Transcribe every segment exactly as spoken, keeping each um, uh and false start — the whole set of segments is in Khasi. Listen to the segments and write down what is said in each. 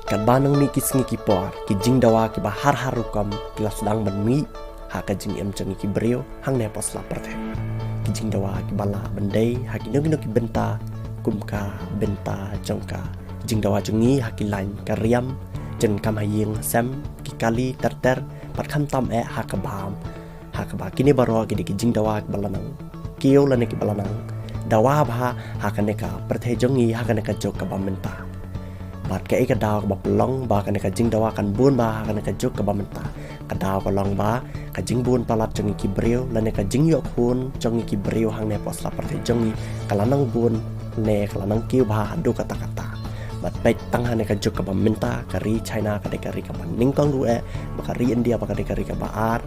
Katba nang mih ki sngi ki por, ki jingdawa kiba har har rukom ki la sdang ban mih ha ka jingim jong ngi ki briew hangne hapoh sla pyrthei. Ki jingdawa kiba lah ban dei ha kino kino ki bynta, kum ka bynta jong ka jingdawa jong ngi ha ki lain ka riam, jin kam ha ïing sem, ki kali ter ter, bad khamtam eh ha ka bam. Ha kaba kine baroh ki dei ki jingdawa kiba la nang kiew lane kiba la nang dawa bha ha kane ka pyrthei jong ngi ha kane ka juk kaba mynta. Bad kaei ka daw kaba pynlong ba kane ka jingdawa kan bun bha ha kane ka juk kaba mynta? Ka daw ka long ba ka jingbun palat jong ngi ki briew lane ka jingïoh khun jong ngi ki briew hangne hapoh sla pyrthei jong ngi ka la nang bun ne ka la nang kiew bha haduh katta katta. Bad peit tang hangne ka juk kaba mynta, ka ri China ka dei ka ri kaba nyngkong ruh eh, bad ka ri India bad ka dei ka ri kaba ar.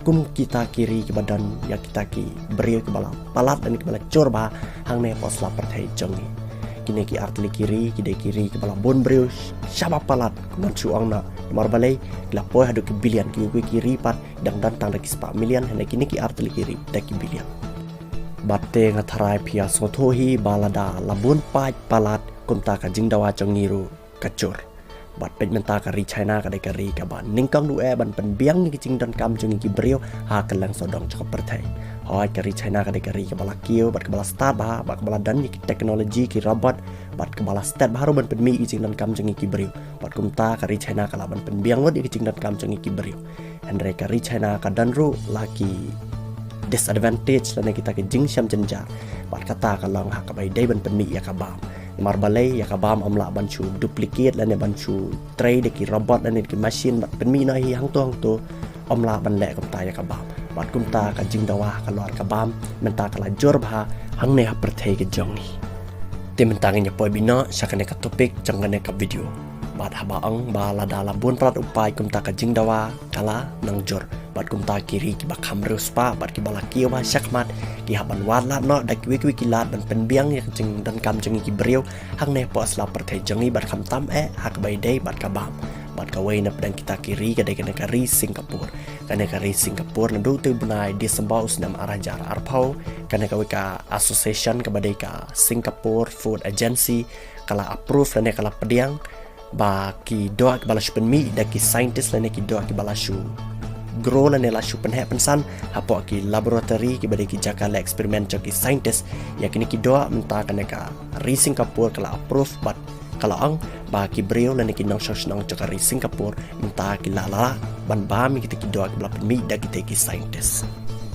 Kum kita ki ri kiba don ïa kita ki briew kiba la palat lane kiba la jur bha hangne hapoh sla pyrthei jong ngi. Kine ki artylli ki ri ki dei ki ri kiba la bun briew sh-, shaba palat, kumno shu ong noh. Namar balei? Ki la poi haduh ki billion, kiwei kiwei ki ri pat dang don tang da ki spah million, hynrei kine ki artylli ki ri da ki billion. Bad te nga tharai phi ïa sngewthuh hi ba lada la bun paid palat, kumta ka jingdawa jong ngi ruh ka jur. Bad peit mynta, ka ri China ka dei ka ri kaba nyngkong ruh eh ban pynbiang ïa ki jingdonkam jong ngi ki briew ha kylleng sawdong jong ka pyrthei. Hooid, ka ri China ka dei ka ri kaba la kiew bad kaba la stad bha, bad kaba la don ïa ki technology, ki robot, bad kaba la stet bha ruh ban pynmih ïa ki jingdonkam jong ngi ki briew. Bad kumta ka ri China ka lah ban pynbiang lut ïa ki jingdonkam jong ngi ki briew. Hynrei ka ri China ka don ruh la ki disadvantage lane kita ki jingshem jynjar. Bad kata ka long ha kaba ïadei ban pynmih ïa ka bam. Namar balei? Ïa ka bam ym lah ban shu duplicate lane ban shu trei da ki robot lane da ki machine bad pynmih noh hi hangto hangto. Ym lah ban leh kumta ïa ka bam. Bad kumta ka jingdawa halor ka bam mynta ka la jur bha hangne ha pyrthei ka jong ngi. Te mynta ngin ïa poi beit noh sha kane ka topic jong kane ka video. Bad haba ong ba lada la bun palat u paid, kumta ka jingdawa ka la nang jur. Bad kumta ki ri kiba kham riewspah bad kiba la kiew bha shakhmat ki hap ban wad lad noh da kiwei kiwei ki lad ban pynbiang ïa ka jingdonkam jong ngi ki briew hangne hapoh sla pyrthei jong ngi, bad khamtam eh ha kaba ïadei bad ka bam. Bad kawei na pdeng kita ki ri ka dei kane ka ri Singapore. Kane ka ri Singapore, naduh te u bnai December u snem ar hajar arphew, kane kawei ka association kaba dei ka Singapore Food Agency ka la approve lane ka la pdiang ba ki doh kiba la shu pynmih da ki scientist lane ki doh kiba la shu grow lane la shu pynheh pynsan hapoh ki laboratory kiba dei ki jaka leh experiment jong ki scientist, ïa kine ki doh mynta kane ka ri Singapore ka la approve bad ka la ong ba ki briew lane ki nongshong shnong jong ka ri Singapore mynta ki la lah ban bam ïa kita ki doh kiba la pynmih da kita ki scientist.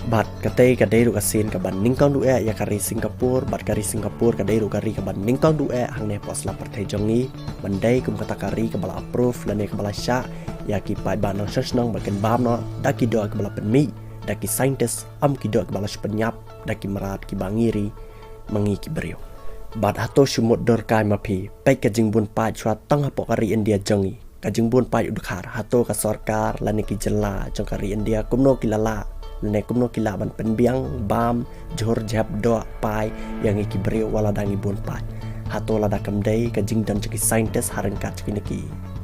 Bad katei ka dei ruh ka sien kaba nyngkong duh eh ïa ka ri Singapore, bad ka ri Singapore ka dei ruh ka ri kaba nyngkong duh eh hangne hapoh sla pyrthei jong ngi ban dei kum kata ka ri kaba la approve lane kaba la shah ïa ki paidbah nongshong shnong ba kin bam noh da ki doh kiba la pynmih da ki scientist, ym ki doh kiba la shu pynïap da ki mrad kiba ngi ri ma ngi ki briew. Bad hato shu mutdur kai ma phi, peit ka jingbun paid shuwa tang hapoh ka ri India jong ngi. Ka jingbun paid u dkhar, hato ka sorkar lane ki jylla jong ka ri India kumno ki la lah, lane kumno ki lah ban pynbiang bam, jhur, jhep, doh, pai ïa ngi ki briew wat lada ngi bun paid? Hato lada kam dei ka jingdon jong ki scientist ha ryngkat jong kine ki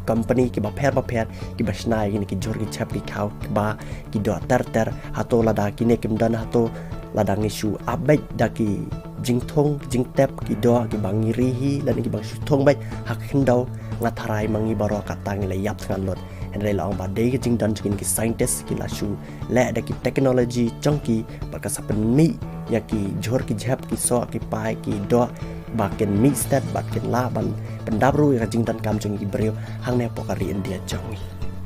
company kiba pher bapher kiba shna ïa kine ki jhur ki jhep ki khaw kiba ki doh ter ter? Hato lada kine kim don, hato lada ngi shu ap beit da ki jingthung jingtep ki doh kiba ngi ri hi lane kiba ngi shu thung beit ha ka khyndew, nga tharai ma ngi baroh katta ngi la ïap thngan lut. Hynrei la ong ba dei ka jingdon jong kine ki scientist ki la shu leh da ki technology jong ki bad ka sa pynmih ïa ki jhur ki jhep ki soh ki pai ki doh ba kin mih stet bad kin lah ban pyndap ruh ïa ka jingdonkam jong ngi ki briew hangne hapoh ka ri India jong ngi.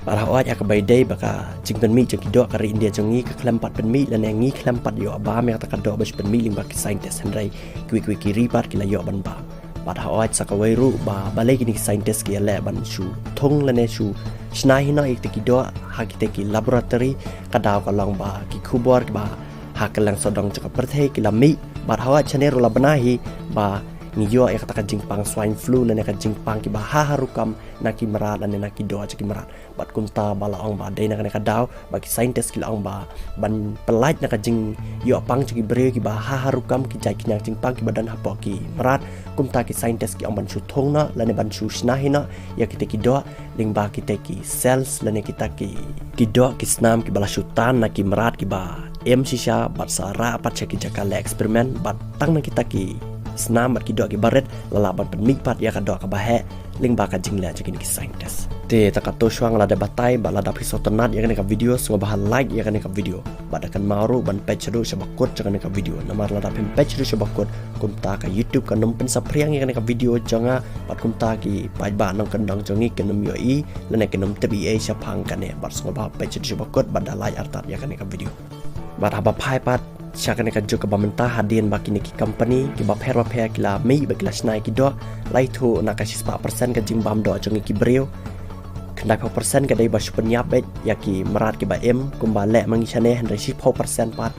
Bad hooid, ha kaba ïadei bad ka jingpynmih jong ki doh, ka ri India jong ngi ka khlem pat pynmih lane ngi khlem pat ïoh bam ïa kata ka doh ba shu pynmih lyngba ki scientist, hynrei kiwei kiwei ki ri pat ki la ïoh ban bam. Bad hooid, sa kawei ruh ba balei kine ki scientist ki ïaleh ban shu thung lane shu shna hi noh ïa kita ki doh ha kita ki laboratory, ka daw ka long ba ki khubor kiba ha kylleng sawdong jong ka pyrthei ki la mih. Bad hooid, shane ruh la bna hi ba ngi ïoh ïa kata ka jingpang swine flu lane ka jingpang kiba ha ha rukom na ki mrad lane na ki doh jong ki mrad. Bad kumta ba la ong ba dei na kane ka daw ba ki scientist ki la ong ba ban pyllait na ka jingïoh pang jong ki briew kiba ha ha rukom, ki jait ki ñiang jingpang kiba don hapoh ki mrad. Kumta ki scientist ki ong ban shu thung noh lane ban shu shna hi noh ïa kita ki doh lyngba kita ki cells lane kita ki, ki doh ki snam kiba la shu tan na ki mrad kiba im shisha bad sa rah pat sha ki jaka leh experiment, bad tang na kita ki snam bad ki doh ki barit, la lah ban pynmih pat ïa ka doh kaba heh lyngba ka jingleh jong kine ki scientist. Te tang katto shuwa nga la dep batai, bad lada phi sngewtynnat ïa kane ka video, sngewbha like ïa kane ka video. Bad da kynmaw ruh ban peit shaduh sha bakut jong kane ka video. Namar lada phim peit shaduh sha bakut, kumta ka YouTube kan ym pynsaphriang ïa kane ka video jong nga, bad kumta ki paidbah nongkyndong jong ngi kin ym ïohi, lane kin ym tip ei ei shaphang kane. Bad sngewbha peit shaduh sha bakut, bad da like artat ïa kane ka video. Bad haba phai pat sha kane ka juk kaba mynta, hadien ba kine ki company kiba pher ba pher ki la mih bad ki la shna ïa ki doh, la ithuh na ka shispah percent ka jingbam doh jong ngi ki briew, khyndai phew percent ka dei ba shu pynïap beit ïa ki mrad kiba im, kumba leh ma ngi shane, hynrei shiphew percent pat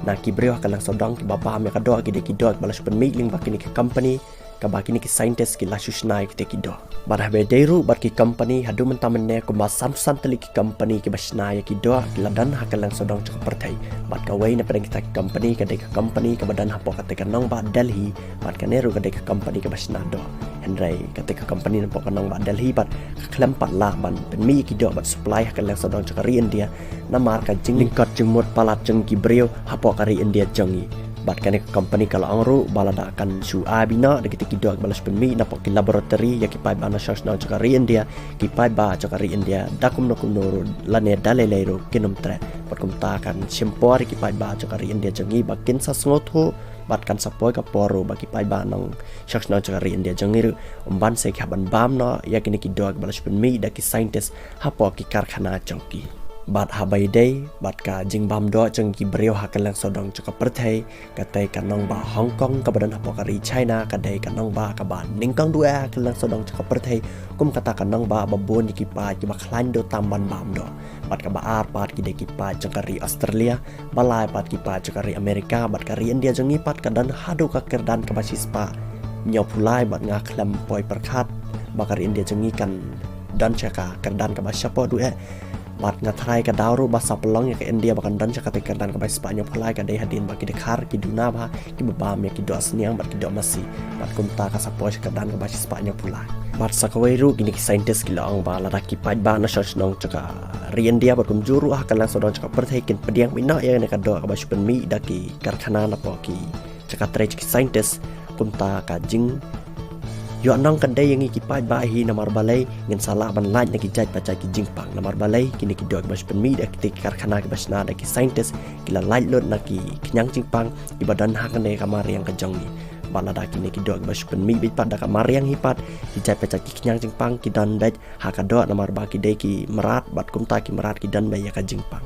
na ki briew ha kylleng sawdong kiba bam ïa ka doh ki dei ki doh kiba la shu pynmih lyngba kine ki company, kaba kine ki scientist ki la shu shna ïa kitei ki doh. Bad haba ïadei ruh bad ki company, haduh mynta mynne kumba sanphew san tylli ki company kiba shna ïa ki doh ki la don ha kylleng sawdong jong ka pyrthei. Bad kawei na pdeng kita ki company ka dei ka company kaba don hapoh katei ka nongbah Delhi, bad kane ruh ka dei ka company kaba shna doh. Hynrei katei ka company napoh ka nongbah Delhi pat ka khlem pat lah ban pynmih ïa ki doh bad supply ha kylleng sawdong jong ka ri India, namar ka jinglyngkot jingmut palat jong ki briew hapoh ka ri India jong ngi. Bad kane ka company ka la ong ruh ba lada kan shu ai beit noh da kitei ki doh kiba la shu pynmih napoh ki laboratory ïa ki paidbah nongshong shnong jong ka ri India, ki paidbah jong ka ri India da kumno kumno ruh lane da lei lei ruh kin ym treh. Bad kumta kan shim por ïa ki paidbah jong ka ri India jong ngi ba kin sa sngewthuh, bad kan sa poi ka por ruh ba ki paidbah nongshong shnong jong ka ri India jong ngi ruh ym ban sa ïa ki hap ban bam noh ïa kine ki doh kiba la shu pynmih da ki scientist hapoh ki karkhana jong ki. Bad haba ïadei bad ka jingbam doh jong ki briew ha kylleng sawdong jong ka pyrthei, katei ka nongbah Hong Kong kaba don hapoh ka ri China ka dei ka nongbah kaba nyngkong duh eh ha kylleng sawdong jong ka pyrthei kum kata ka nongbah ba bun ïa ki paid kiba khlaiñ doh tam ban bam doh. Bad kaba ar pat ki dei ki paid jong ka ri Australia, ba lai pat ki paid jong ka ri Amerika, bad ka ri India jong ngi pat ka don haduh ka kyrdan kaba shispah hynñiewphew lai, bad nga khlem poi pyrkhat ba ka ri India jong ngi kan don sha ka kyrdan kaba shapoh duh eh. Bad nga tharai ka daw ruh ba sa pynlong ïa ka India ba kan don sha katei ka kyrdan kaba shispah hynñiewphew lai ka dei hadien ba ki dkhar ki duna bha kiba bam ïa ki doh sniang bad ki doh masi. Bad kumta ka sa poi sha ka kyrdan kaba shispah hynñiewphew lai. Bad sa kawei ruh kine ki scientist ki la ong ba lada ki paidbah nongshong shnong jong ka ri India bad kumjuh ruh ha kylleng sawdong jong ka pyrthei kin pdiang beit noh ïa kane ka doh kaba shu pynmih da ki karkhana napoh ki jaka trei jong ki scientist, kumta ka jingïohnong kan dei ïa ngi ki paidbah hi. Namar balei? Ngin sa lah ban lait na ki jait ba jait ki jingpang. Namar balei? Kine ki doh kiba shu pynmih da kitei ki karkhana kiba shna da ki scientist ki la lait lut na ki khñiang jingpang kiba don ha kane ka mariang ka jong ngi. Bad lada kine ki doh kiba shu pynmih beit pat da ka mariang hi pat, ki jait ba jait ki khñiang jingpang ki don beit ha ka doh, namar ba ki dei ki mrad, bad kumta ki mrad ki don beit ïa ka jingpang.